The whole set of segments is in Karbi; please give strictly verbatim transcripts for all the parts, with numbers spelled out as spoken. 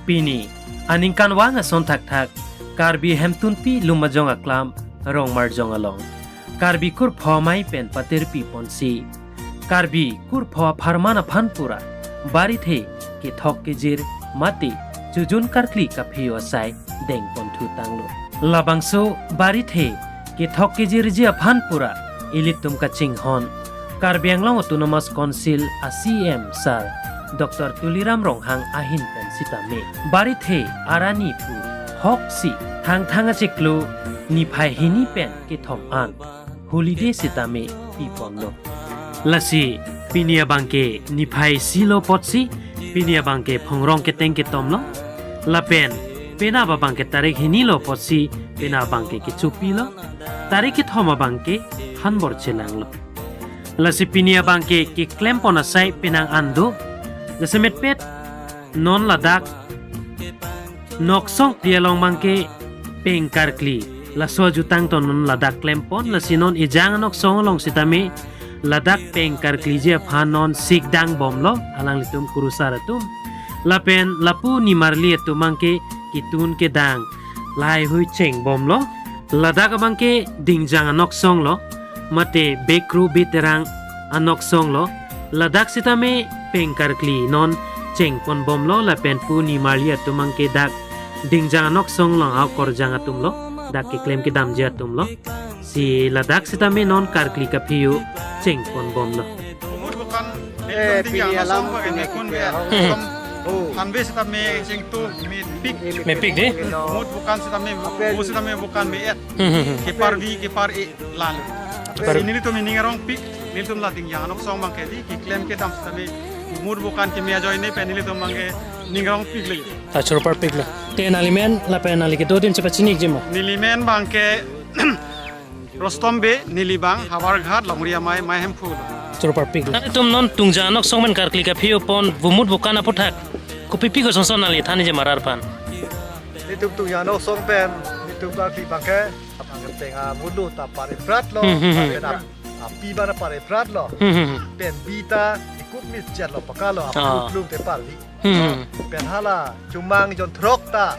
Pini aningkanvang ason thakthak Karbi Hemtunpi Lumajong Aklam Rongmarjong along Karbi kurpho amei pen patirpi ponsi Karbi kurpho apharman aphan pura barithe kethok kejir mate chojun karkli kaphi asai dengponthu tanglo. Labangso barithe kethok kejirji aphan pura ilitum kachinghon Karbi Anglong Autonomous Council a C E M Sir Doctor Tuliram Ronghang ahin pen sitame barithe arani pu hoksi Thangthang achiklo niphai hini pen kethom an holiday sitame piponlo. Lasi pini abangke niphai isi lo apotsi pini abangke phongrong keteng ketomlo. Lapen penap abangke tarik hini lo apotsi penap abangke kechopilo. Tarik kethom abangke hanbor chelanglo. Lasi pini abangke keklempon asai penang an do. Jasemetpet non ladak noksong phli along abangke peng karkli laso ajutang ton non ladak klempon, lasi non ejang anoksong along sitame ladak peng karkliji aphan non sik dangbomlo alanglitum kurusar atum. Lapen lapu nimarli atum abangke ketun kedang lahaihui chengbomlo. Ladak abangke Dingjang anoksong lo, mate Bekru Biterang anoksong lo. Ladak sitame peng karkli non chengponbomlo lapen pu nimarli atum abangke dak Dingjang anoksong along akorjang atum lo, dak keklem kedamji atum lo. Si ladak sitame non karkli kaphi-o chengponbomlo. Umut bukan, eh, eh, pini alam, pini alam. Hmm. Thanve sitame chingtu mepik. Mepik dei? Umut bukan sitame, bu sitame bukan me-et. Hmm, hmm, hmm. Kepar-vi, kepar-e lang. Kepar- Si nelitum ning arongpik, nelitum la Dingjang anoksong abangke dei, keklem kedam sitame umut bukan keme ajoine pen nelitum abangke ning arongpik lagi. Ta choro parpiklo. Te nangli men lapen nangli kedo adim chepachiniji ma? Neli men abangke Rostom Bey, neli abang Howraghat, Longri Amei, Meihemphu. Choro parpiklo. Nangtum non Dingjang anoksong pen karkli kaphi-o pon, umut bukan aputhak kopipi kosonson nangli thanji ma rat aphan? Nelitum Dingjang anoksong pen nelitum karkli abangke, abangke peng amulu ta pare pratlo, hmm, hmm, hmm, pare na, api abang pare pratlo, hmm, hmm, hmm, pen bi ta ikup mit chetlo pakalo, ah, apu klum te parvi. Hmm. Pen hala chomang jon throk ta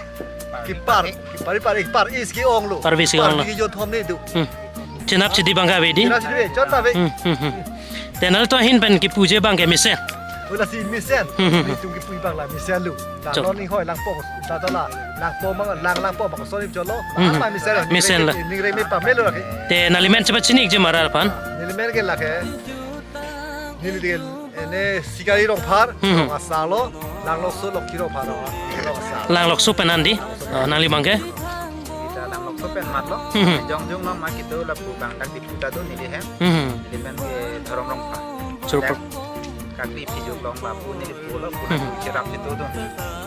kepar, kepar, kepar, kepar-i si ke-onglo. Kepar-vi si ke-onglo. Kepar-vi jon thom ne do. Hmm. Chenap chidi abangke ave dei? Chenap chidi ave, chot ta ave. Hmm, hmm, hmm. Te nangtum ahin pen kepuji abangke mesen. Oh, lasi mesen. Hmm, hmm, hmm. Nelitum kepu abang la mesenlo. Chot. Langnon inghoi langpong, ta ta la langpong abang, lang langpong abang kosonsi cholo. Hmm, hmm. Lang la mesen. Mesen la. Ningre me pamelo lake. Te nangli men chepachiniji ma rat aphan? Neli men ke lake, neli dei, ene Sikari Rongphar, hmm, Rong Asarlo, Langlokso Lokhi Rongphar, Rong Asar. Langlokso pen an dei? Oh, nangli abangke? Kita Langlokso pen matlo. Hmm. Jongjung no ma kitu lapu abang dak Diphu ta do neli hem. Hmm. Neli men ke Dhorom Rongphar. Choro par- Dak karkli phijok along lapu neli pulo, pulo, hmm, cherap itu do.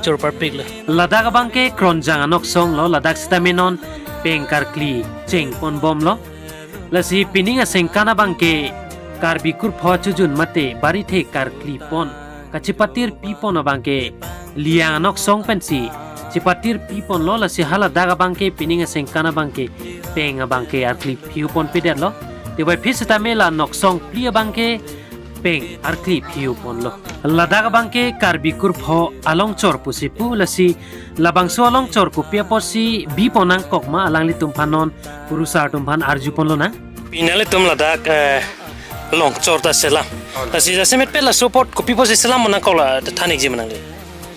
Choro parpiklo. Ladak abangke Kronjang anoksong lo, ladak sitame non peng karkli chengponbomlo. Lasi pining asengkan abangke Karbi kurpho chojun mate barithe karkli pon kachepatirpi pon abangke Liang anoksong pensi chepatirpi ponlo, lasi haladak abangke pining asengkan abangke peng abangke arkli phi-o ponpedetlo. Tebei phi sitame la noksong phli abangke peng arkli phi-o ponlo. Ladak abangke Karbi kurpho alongchor pusi pu, lasi labangso alongchor kopi apotsi bipon nangkok ma alanglitum aphan non kurusar atum aphan arjupon lonang. Pini nanglitum ladak, eh, longchor ta selam. Oh, lasi jasemetpet laso apot kopi apotsi selam nangkok la than-ikji ma nangli?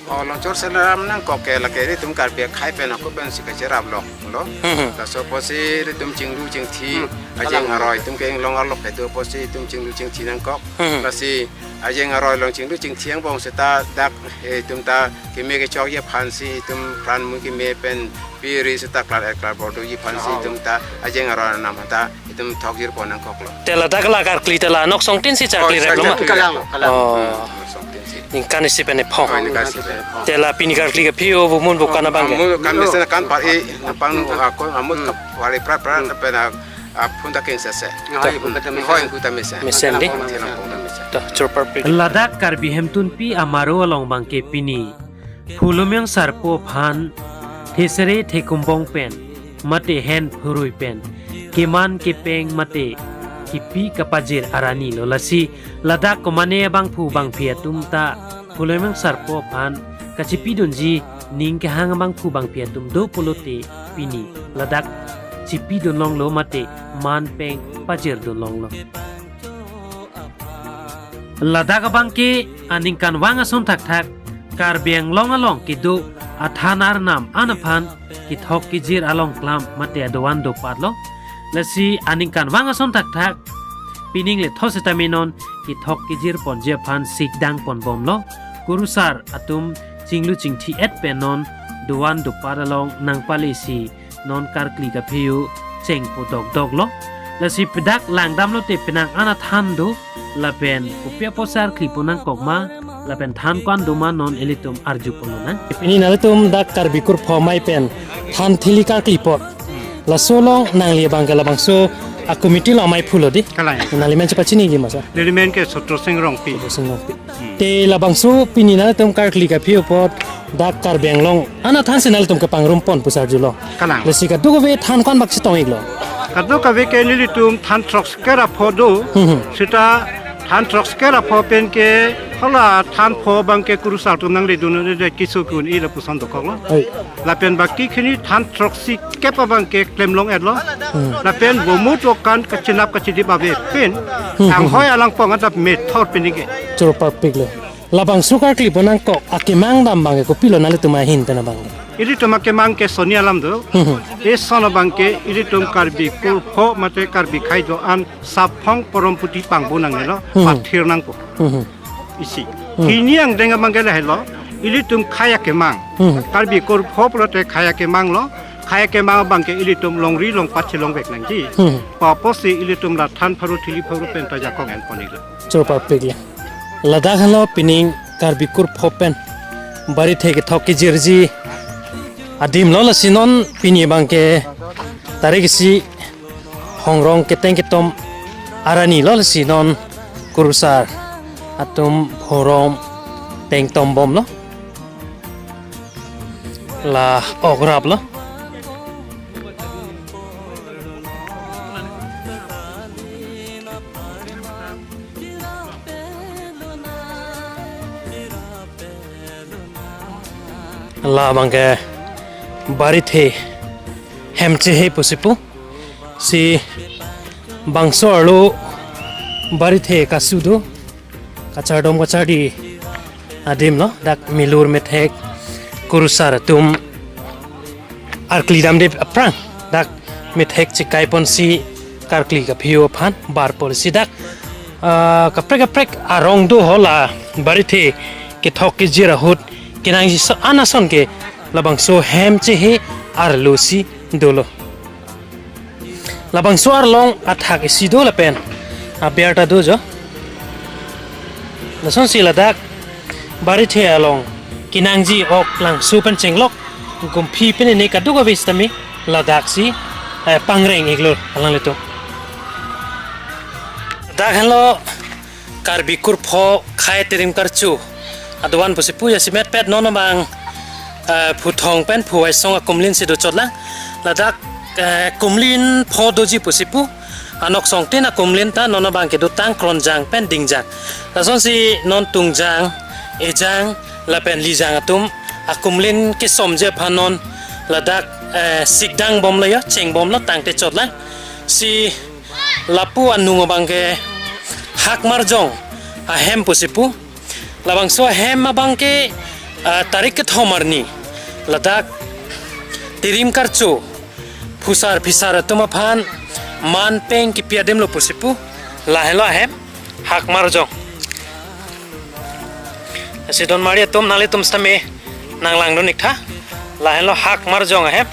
Oh, longchor selam nangkok ke lake ilitum Karbi akhei pen ako pensi kacherap longlo. Hmm, hmm. Laso apotsi ilitum chinglu chingthi, hmm, ajeng aroi atum ke inglong arlok kedo apotsi ilitum chinglu chingthi nangkok. Hmm. Lasi ajeng aroi along chinglu chingthi angbong seta dak, eh, itum ta keme kechokji aphansi itum pran mu keme pen piri seta klar-et klarbordoji aphansi, oh, itum ta ajeng aroi anam ta itum thokjirpon nangkoklo. Te ladak la karkli te la noksong tin si, oh, charkli rep lo ma? Charkli. Kalang lo, kalang. Oh. Hmm, noksong tin si. Ningkan isi pen ephong. Oh, ningkan isi pen ephong. Te la pini karkli kaphi-o amun bukan abangke? Amun kan mesen kan par-i, napang nu ako amun, hmm, ka pare prat prat, hmm, pen a, aphun ta keng sese. Ah, iya, bukan mesen. Hoi, bukan mesen. Mesen dei? Mesen, bukan mesen. To, choro parpik. Ladak Karbi Hemtunpi amaro along abangke pini Phulomion Sarpo aphan thesere thekumbong pen mate hen phurui pen keman kepeng mate kepi kapajir arni lo, lasi ladak komane abangphu bangphi atum ta Phulomion Sarpo aphan kachepidunji ning kehang abangphu bangpi atum do pulote pini ladak chipidun longlo mate manpeng pajirdun longlo. Ladak abangke aningkanvang ason thakthak Karbi Anglong along kedo athan arnam an aphan kethok kejir along klam mate adovan doparlo. Lasi aningkanvang ason thakthak pining le thositame non kethok kejir ponji aphan sikdang ponbomlo. Kurusar atum chinglu chingthi-et pen non dovan dopar along nangpalesi non karkli kaphe-o chengpo dokdoklo. Lasi pedak langdamlote penang an athan do lapen kopi apotsi arklipo nangkok ma lapen than ko-an doma non ilitum arjupo nang. Pini nanglitum dak Karbi Kurpho Amei pen than thili karkli apot. Laso along nangli abangke labangso a-committee along amei phulo di. Kalang. Nangli men chepachiniji ma sir? Neli men ke Sotro Sing Rongpi. Sotro Sing Rongpi. Te labangso pini nanglitum karkli kaphe-o apot dak Karbi Anglong an athansi nanglitum kepangrumpon pusi arjulo. Kalang. Lasi kadokave than ko-an bak chetong-iklo? Kadokave ke nelitum than throksi kera pho do. Hmm, hmm. Seta than throksi kera pho pen ke hala than pho abangke kurusar atum nangledun de kisu kun-i lapuson dokoklo. Oi. Lapen baki khini than throksi kep abangke klemlong-etlo. Hmm. Lapen bomut okan kachenap kachidip ave pen. Hmm, hmm, anghoi hmm. Alangpong adap methot pini ke. Choro parpiklo. Labangso karklipo nangkok akemang dam abangke kopilo nanglitum ahin pen abangke? Ilitum akemang ke soni alam do. Hmm, hmm. Eson abangke ilitum Karbi Kurpho mate Karbi akhei do-an saphong poromputi pangbo nangnelo, hmm, pathir nangpo. Hmm, hmm. Isi. Hmm. Hini angdeng abangke lahelo, ilitum akhei akemang. Hmm. Karbi Kurpho pulote akhei akemanglo, akhei akemang abangke ilitum longri longpat chelongvek nangji. Hmm. Paposi ilitum la than pharo thili pharo pen ta jakong enpon-iklo. Choro parpiklo. Ladak henlo pining Karbi Kurpho pen barithe kethok kejirji adimlo, lasi non pini abangke tarik isi Hongrong keteng ketom arni lo, lasi non kurusar atum Hongrong tengtombomlo. La ograplo. La abangke barithe hem chehe pusi pu. Si bangso arlo barithe kasu do, kachardom kachardi adimlo, dak milur methek kurusar atum arkli damde aphrang dak methek chekaiponsi karkli kaphe-o aphan barpo, lasi dak, ah, kaprek kaprek arong do ho la barithe kethok kejir ahut kenangji so-an ason ke labangso hem chehe arlosi dolo. Labangso arlong athak isi do lapen aber ta do jo. Lasonsi ladak barithe along kenangji ok langso pen chenglok gumphi pen ne kadokave sitame ladaksi, eh, pangreng-iklo alanglitum. Dak henlo Karbi Kurpho akhei Tirim Karcho adovan pusi pu, jasemet pet non abang, eh, Phuthong pen Phu Waisong akumlin si dochotlang. Ladak, eh, kumlin pho doji pusi pu. Anok songtin akumlin ta non abangke dotang Kronjang pen Dingjak. Lasonsi non Tungjang, Ejang lapen Lijang atum akumlin kesomji aphan non ladak, eh, sikdangbomlo yo, chengbomlo, tangte chotlang. Si lapu anung abangke Hakmarjong ahem pusi pu. Labangso ahem abangke, ah, tarik kethom arni ladak Tirim Karcho phusar phisar atum aphan manpeng kepi adimlo pusi pu. Lahelo ahem Hakmarjong. Sidon mari atum nanglitum sitame nanglangdun-iktha. Lahelo Hakmarjong ahem.